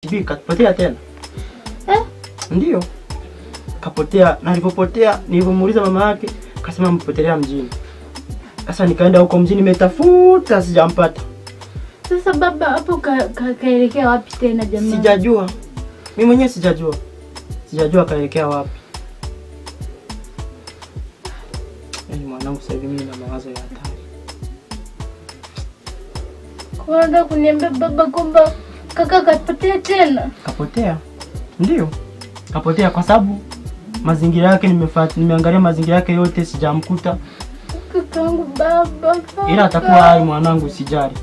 Bibi kapotea tena. Eh? Ndio. Kapotea na alipopotea nilipomuuliza mama yake akasema mpotelea mjini. Sasa nikaenda huko mjini nimetafuta sijampata. Sasa baba hapo kaelekea wapi tena jamani? Sijajua. Mimi mwenyewe sijajua. Sijajua kaelekea wapi. Yaani mwanangu sasa hivi mimi na mawazo ya hatari. Kwa kuniambia baba kwamba kaka kapotea tena? Kapotea? Ndio. Kapotea kwa sababu mazingira yake nimeangalia mazingira yake yote sijamkuta. Kakaangu baba. Ila atakuwa hai mwanangu, sijali.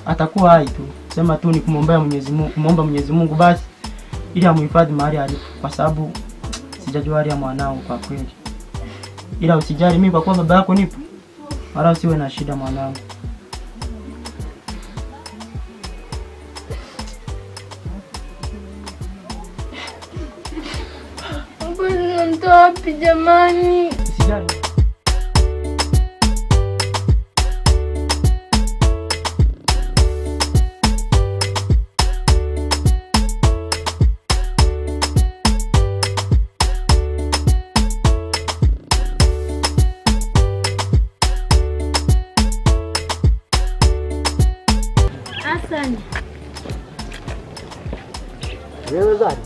Atakuwa hai tu. Sema tu ni kumwombea Mwenyezi Mungu, kumuomba Mwenyezi Mungu basi ili amhifadhi mahali alipo kwa sababu sijajua hali ya mwanangu kwa kweli. Ila usijali, mimi kwa kuwa baba yako nipo. Wala usiwe na shida mwanangu. Mbona mtoa wapi jamani? Usijali. Wewe Zari.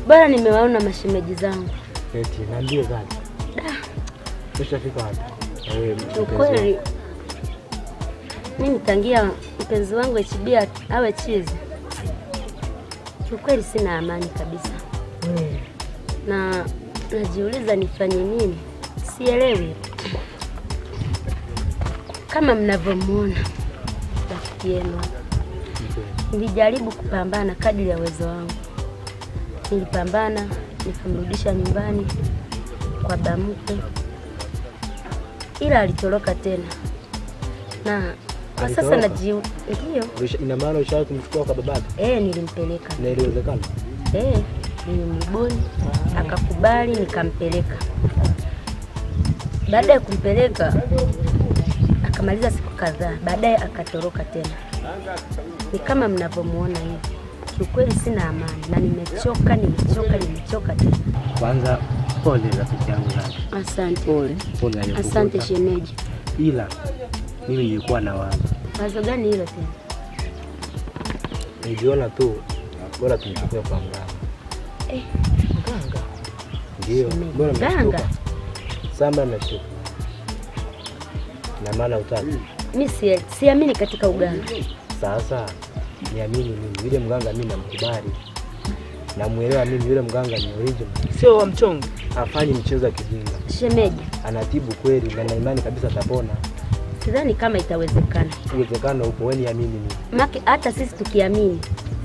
Bora nimewaona mashemeji zangu. Eti niambie Zari. Ushafika wapi? Ukweli mimi tangia mpenzi wangu HB awe chizi, kiukweli sina amani kabisa. Na najiuliza nifanye nini? Sielewi. Kama mnavyomuona rafiki yenu, nilijaribu kupambana kadri ya uwezo wangu. Nilipambana nikamrudisha nyumbani kwa bamke, ila alitoroka tena. Na kwa sasa ndio. Ina maana ushawahi kumchukua kwa babake? Eh, nilimpeleka. Na iliwezekana? Eh, nilimrubuni akakubali nikampeleka. Baada ya kumpeleka akamaliza siku kadhaa, baadaye akatoroka tena. Ni kama mnavyomuona hivi. Kiukweli sina amani na nimechoka, nimechoka, nimechoka tena. Kwanza pole rafiki yangu Zari. Asante. Pole. Pole. Asante shemeji. Ila mimi nilikuwa na wazo. Wazo gani hilo tena? Niliona tu bora tumchukue kwa mganga. Eh, mganga? Ndio, bora mganga. Samba mnashtuka. Na maana utaki. Mimi siamini katika uganga. Sasa niamini mimi, yule mganga mimi namkubali. Namuelewa mimi, yule mganga ni original. Sio wa mchongo. Hafanyi mchezo wa kijinga. Shemeji anatibu kweli na na imani kabisa atapona. Sidhani kama itawezekana. Uwezekano upo, wewe niamini mimi. Maki hata sisi tukiamini,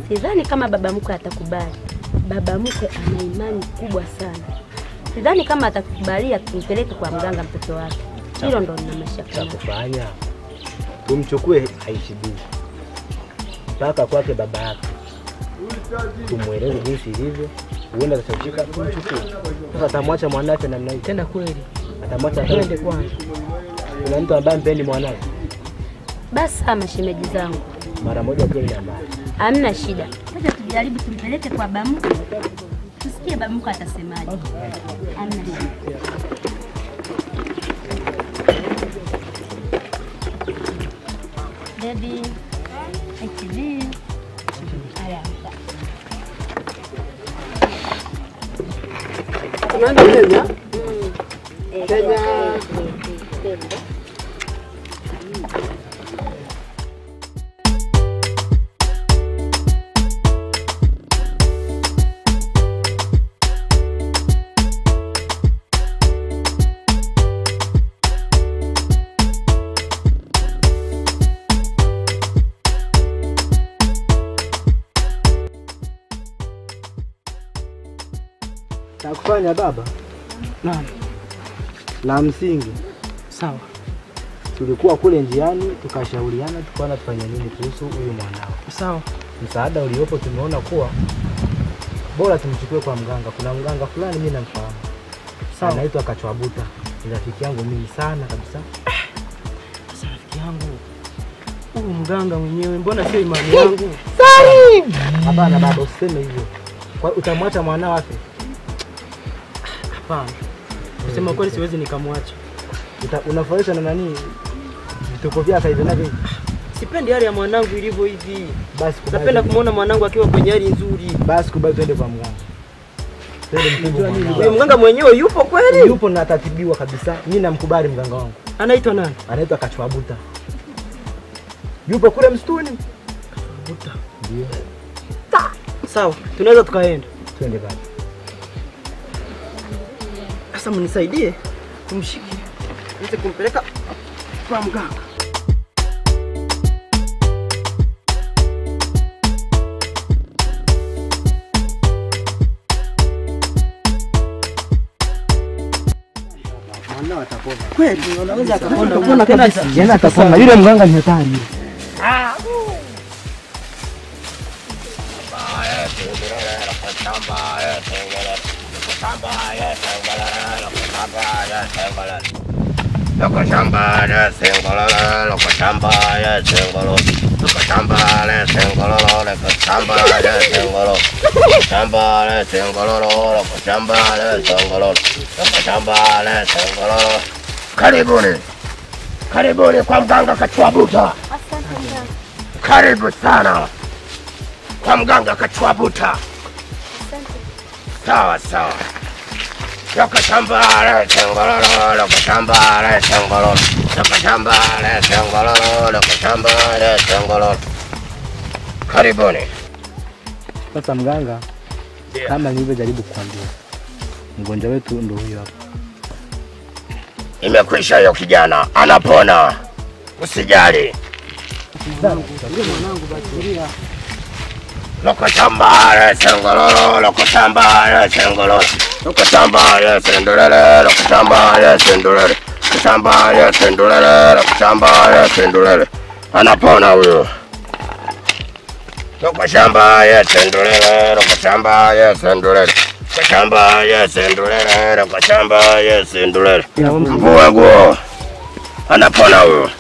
sidhani kama baba mkwe atakubali. Baba mkwe ana imani kubwa sana. Sidhani kama atakubalia kumpeleka kwa mganga mtoto wake. Hilo ndo nina mashaka. Cha kufanya tumchukue HB mpaka kwake baba yake, tumueleze jinsi ilivyo, huenda atashika tumchukue. Sasa atamwacha mwanae namna hii tena kweli? Atamwacha twende kwanza. Kuna mtu ambaye mpendi mwanae? Basi ama shemeji zangu mara moja tu ni amani. Hamna shida. Sasa tujaribu tumpeleke kwa bamku, tusikie bamku atasemaje. Hamna shida. Baby, HB. Haya. Tunaenda Kenya? Kenya. Nakufanya baba? Naam. La msingi. Sawa. Tulikuwa kule njiani tukashauriana tukaona tufanye nini kuhusu huyu mwanao. Sawa. Msaada uliopo tumeona kuwa bora tumchukue kwa mganga. Kuna mganga fulani mimi namfahamu. Sawa. Anaitwa Kachwabuta. Ni rafiki yangu mimi sana kabisa. Sasa rafiki yangu, huyu mganga mwenyewe mbona sio imani yangu? Sorry. Hapana baba, usiseme hivyo. Kwa utamwacha mwanao afe? Hapana. Kusema kweli siwezi nikamwacha. Unafurahisha na nani? Vituko vyake hivi navyo. Sipendi hali ya mwanangu ilivyo hivi. Basi kubali. Napenda kumuona mwanangu akiwa kwenye hali nzuri. Basi kubali twende kwa mganga. Twende mtibu mwanangu. Huyo mganga mwenyewe yupo kweli? Yupo na atatibiwa kabisa. Mimi namkubali mganga wangu. Anaitwa nani? Anaitwa Kachwabuta. Yupo kule msituni. Kachwabuta. Ndio. Sawa, tunaweza tukaenda. Twende baba. Sasa mnisaidie kumshiki. Niweze kumpeleka kwa mganga. Kweli unaweza akapona kabisa. Jana atapona. Yule mganga ni hatari. Karibuni. Karibuni kwa mganga Kachwabuta. Asante mganga. Karibu sana kwa mganga Kachwabuta. Asante. Sawa sawa. Lokashambale sengololo, lokashambale sengololo, lokashambale sengololo, lokashambale sengololo. Karibuni. Sasa mganga, kama nilivyojaribu kukuambia, mgonjwa wetu ndio huyo hapa. Imekwisha hiyo kijana, anapona. Usijali. Mwanangu basi. Lokashambale sengololo, lokashambale sengololo. Lokashambale sendulele, lokashambale sendulele. Lokashambale sendulele, lokashambale sendulele. Anapona huyo. Lokashambale sendulele, lokashambale sendulele. Lokashambale sendulele, lokashambale sendulele. Mvua guo. Anapona huyo.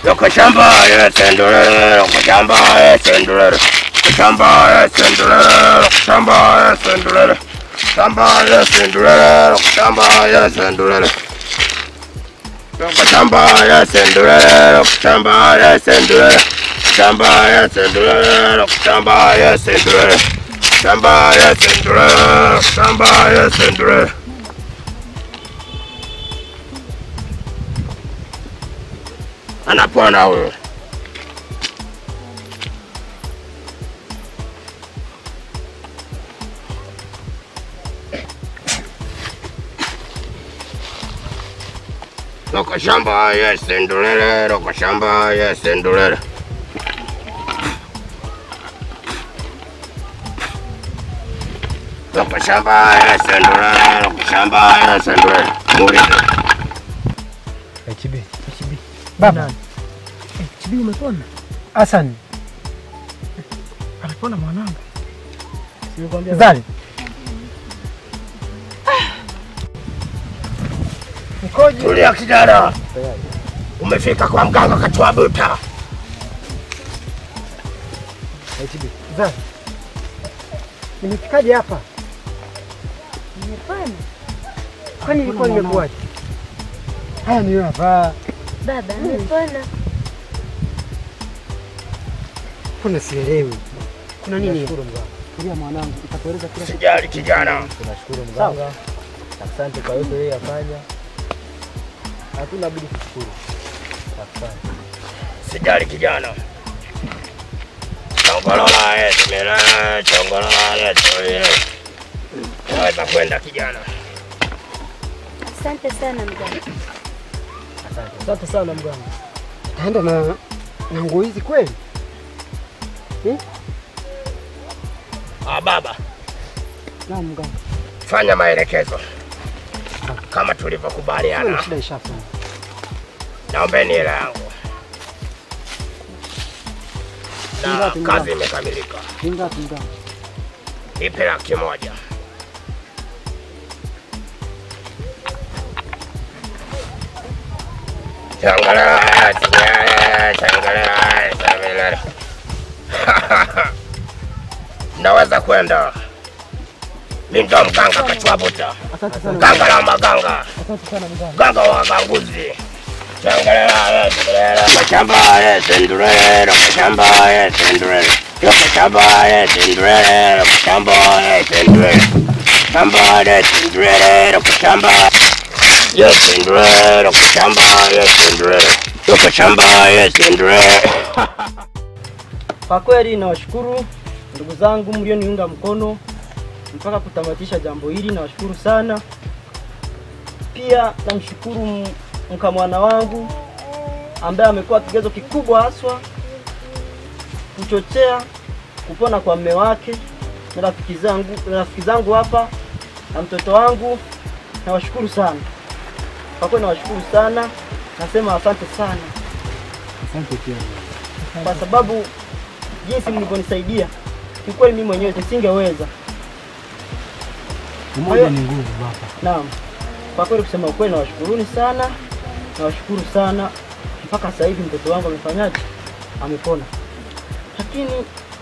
Lokashambale sendulele, lokashambale sendulele. Lokashambale sendulele, lokashambale sendulele. Shamba sendulele, shamba sendulele. Shamba sendulele, shamba sendulele. Shamba sendulele, shamba sendulele. Shamba sendulele, shamba sendulele. Anapona huyo. Lokashamba sendulele, lokashamba sendulele. Lokashamba sendulele, lokashamba sendulele. Muri. HB, HB. Baba. HB umepona? Hassan. Amepona mwanangu. Sikwambia. Zali. Tulia kijana. Umefika kwa mganga Kachwabuta. HB. Zali. Nimefikaje hapa? Nimepona. Kwani nilikuwa nimekuaje? Haya ni hapa. Baba, nimepona. Kuna sielewi. Kuna nini? Tulia mwanangu, nitakueleza kila kitu. Sijali kijana. Tunashukuru mganga. Asante kwa yote yeye afanya. Hatuna budi kushukuru. Asante. Sijali kijana. Chongolola esimira, chongolola esimira. Unaweza kwenda kijana. Asante sana mganga. Asante. Asante sana mganga. Taenda na nguo hizi kweli? Ah baba. Naam mganga. Fanya maelekezo kama tulivyokubaliana. Shida ishafanya. Naombeni hela yangu. Na kazi imekamilika. Ngapi mganga? Nipe 100,000. Changalala, changalala, changalala. Naweza kwenda. Mimi ndo mganga Kachwabuta. Mganga la maganga. Mganga wa ganguzi. Changalala, changalala. Kachamba, sendurera, kachamba, sendurera. Kachamba, sendurera, kachamba, sendurera. Kachamba, sendurera, kachamba. Yes, sendurera, kachamba, sendurera. Kachamba, sendurera. Kwa kweli nawashukuru ndugu zangu mlioniunga mkono mpaka kutamatisha jambo hili, nawashukuru sana. Pia namshukuru mkamwana wangu ambaye amekuwa kigezo kikubwa haswa kuchochea kupona kwa mume wake, na rafiki zangu hapa na mtoto wangu, nawashukuru sana. Kwa kweli nawashukuru sana, nasema asante sana. Asante pia. Kwa sababu jinsi mlivyonisaidia, kiukweli mimi mwenyewe nisingeweza. Umoja ni nguvu baba. Naam. Kwa kweli kusema ukweli nawashukuruni sana. Nawashukuru sana. Mpaka sasa hivi mtoto wangu amefanyaje? Amepona. Lakini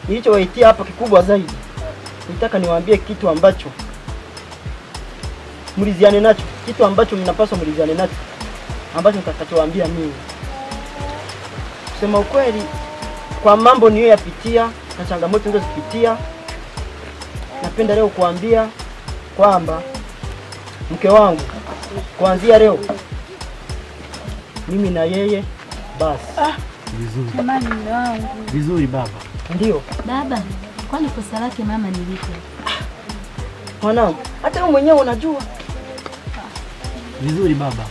nilichowaitia hapa kikubwa zaidi, nitaka niwaambie kitu ambacho mliziane nacho, kitu ambacho mnapaswa mliziane nacho, ambacho nitakachowaambia mimi. Kusema ukweli, kwa mambo niliyoyapitia na changamoto nilizozipitia, napenda leo kuambia kwamba mke wangu kuanzia leo mimi na yeye basi. Vizuri. Jamani mume wangu. Vizuri baba. Ndio. Baba, kwani kosa lake mama ni lipi? Mwanangu, hata wewe mwenyewe unajua. Vizuri baba.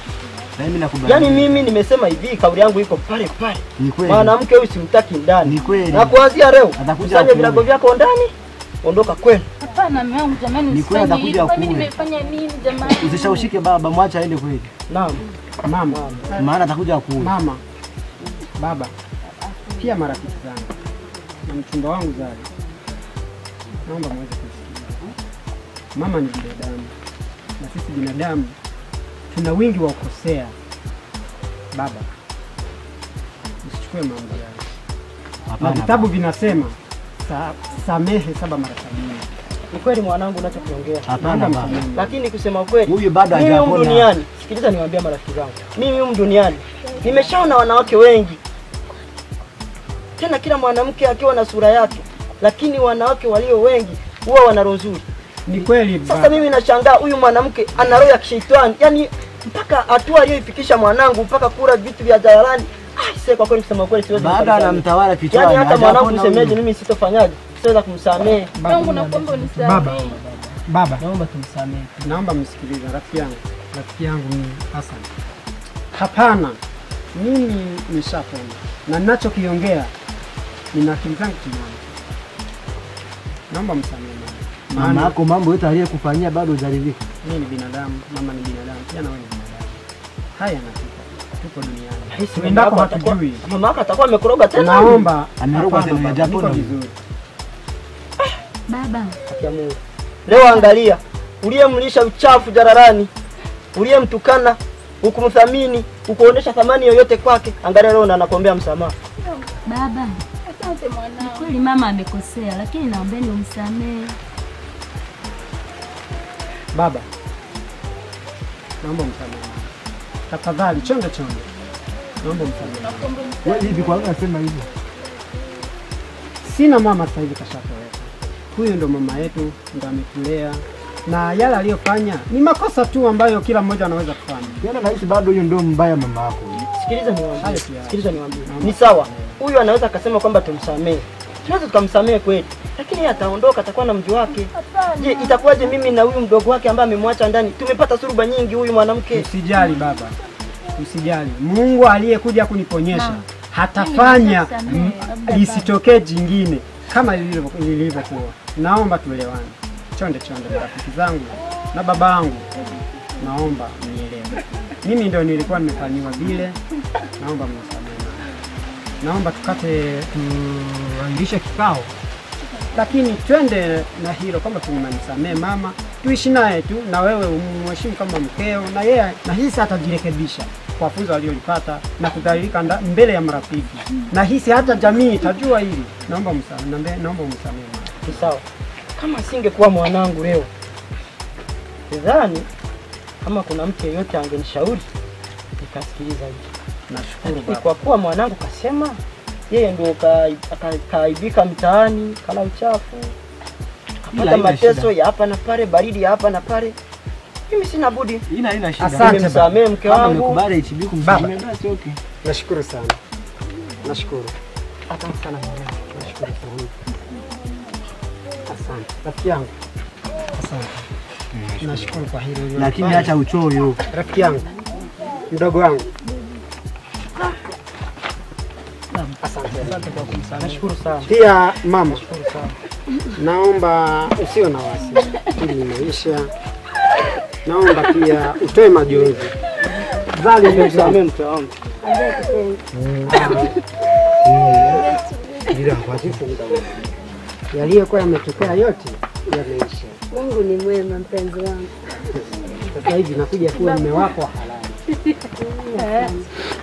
Na mimi nakubali. Yaani mimi nimesema hivi, kauli yangu iko pale pale. Ni kweli. Mwanamke huyu simtaki ndani. Ni kweli. Na kuanzia leo kusanya virago vyako ndani, ondoka kwenu. Hapana mume wangu jamani, usifanye hivyo. Mimi nimefanya nini jamani? Usishawishike baba, mwacha aende kweli. Naam. Mama, maana atakuja kuua. Mama, baba, pia marafiki zangu na mchumba wangu Zari, naomba muweze kusikia. Mama ni binadamu na sisi binadamu tuna wingi wa kukosea. Baba, usichukue mambo yale. Na vitabu vinasema samehe 7 mara 70. Ni kweli mwanangu unachokiongea. Hapana baba. Lakini kusema kweli, huyu bado hajapona. Mimi duniani, sikiliza niwaambie marafiki zangu. Mimi humu duniani nimeshaona wanawake wengi. Tena kila mwanamke akiwa na sura yake, lakini wanawake walio wengi huwa wana roho nzuri. Ni kweli baba. Sasa mimi nashangaa huyu mwanamke ana roho ya kishetani. Yaani mpaka hatua aliyoifikisha mwanangu mpaka kula vitu vya jalalani. Ah, kwa kweli kusema kweli siwezi. Bado anamtawala kichwani. Yaani hata mwanangu msemeje mimi sitofanyaje? Siweza kumsamehe. Mungu nakuomba unisamehe. Baba, naomba tumsamehe. Naomba msikilize rafiki yangu. Rafiki yangu ni Hassan. Hapana. Mimi nishapona. Na ninachokiongea nina akili zangu timamu. Naomba msamehe mama. Mama yako mambo yote aliyekufanyia bado hujaridhika. Mimi ni binadamu, mama ni binadamu, pia na wewe ni binadamu. Haya yanapita. Tuko duniani. Tuendako hatujui. Mama yako atakuwa amekoroga tena. Naomba ameroga tena hajapona vizuri. Baba, haki Mungu. Leo angalia, uliyemlisha uchafu jararani, uliyemtukana, hukumthamini, hukuonesha thamani yoyote kwake, angalia leo na anakuombea msamaha. Baba, asante mwanangu. Kweli mama amekosea, lakini naombeni umsamehe. Baba, naomba msamaha. Tafadhali chonde chonde. Naomba msamaha. Wewe hivi kwa nini unasema hivyo? Sina mama sasa hivi kashatoweka. Huyu ndo mama yetu, ndo ametulea. Na yale aliyofanya ni makosa tu ambayo kila mmoja anaweza kufanya. Yaani nahisi bado huyu ndo mbaya mama yako. Sikiliza niwaambie. Sikiliza niwaambie. Ni sawa. Huyu anaweza akasema kwamba tumsamehe. Tunaweza tukamsamehe kweli. Lakini yeye ataondoka, atakuwa na mji wake. Je, itakuwaje mimi na huyu mdogo wake ambaye amemwacha ndani? Tumepata suruba nyingi huyu mwanamke. Usijali baba. Usijali. Mungu aliyekuja kuniponyesha hatafanya lisitokee jingine kama lilivyokuwa. Naomba tuelewane. Chonde chonde marafiki zangu na babangu, naomba mnielewe. Mimi ndio nilikuwa nimefanyiwa vile. Naomba mnisamehe. Naomba tukate tuanzishe kikao. Lakini twende na hilo kwamba tumemsamehe mama, tuishi naye tu na wewe umheshimu kama mkeo na yeye na hisi atajirekebisha. kwa funzo aliyolipata na kudhalilika mbele ya marafiki. Na hisi hata jamii itajua hili. Naomba msamehe, naomba msamehe. Ni sawa. Kama singekuwa mwanangu leo, sidhani kama kuna mtu yeyote angenishauri nikasikiliza hivi. Nashukuru baba. Kwa kuwa mwanangu kasema yeye ndio kaibika mtaani, kala uchafu, kapata mateso ya hapa na pale, baridi ya hapa na pale. Mimi sina budi. Ina shida. Asante. Nimemsamehe mke wangu. Nimekubali HB kumsamehe basi okay. Nashukuru sana. Nashukuru. Asante sana mwanangu. Nashukuru sana. Asante. Rafiki yangu. Asante. Nashukuru kwa hilo. Lakini acha uchoyo. Rafiki yangu. Mdogo wangu. Asante. Asante kwa kumsamehe. Nashukuru sana. Pia mama, Nashukuru sana. naomba usio na wasi. Hili ni maisha. Naomba pia utoe majonzi. Zali Nimemsamehe mke wangu. Bila kwa sisi yaliyokuwa yametokea yote yameisha. Mungu ni mwema mpenzi wangu. Sasa hivi nakuja kuwa mume wako halali.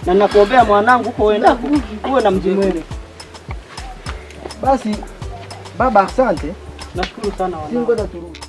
Na ninakuombea mwanangu huko uendako uwe na mji mwema. Basi baba asante. Nashukuru sana wanangu. Singoja turudi.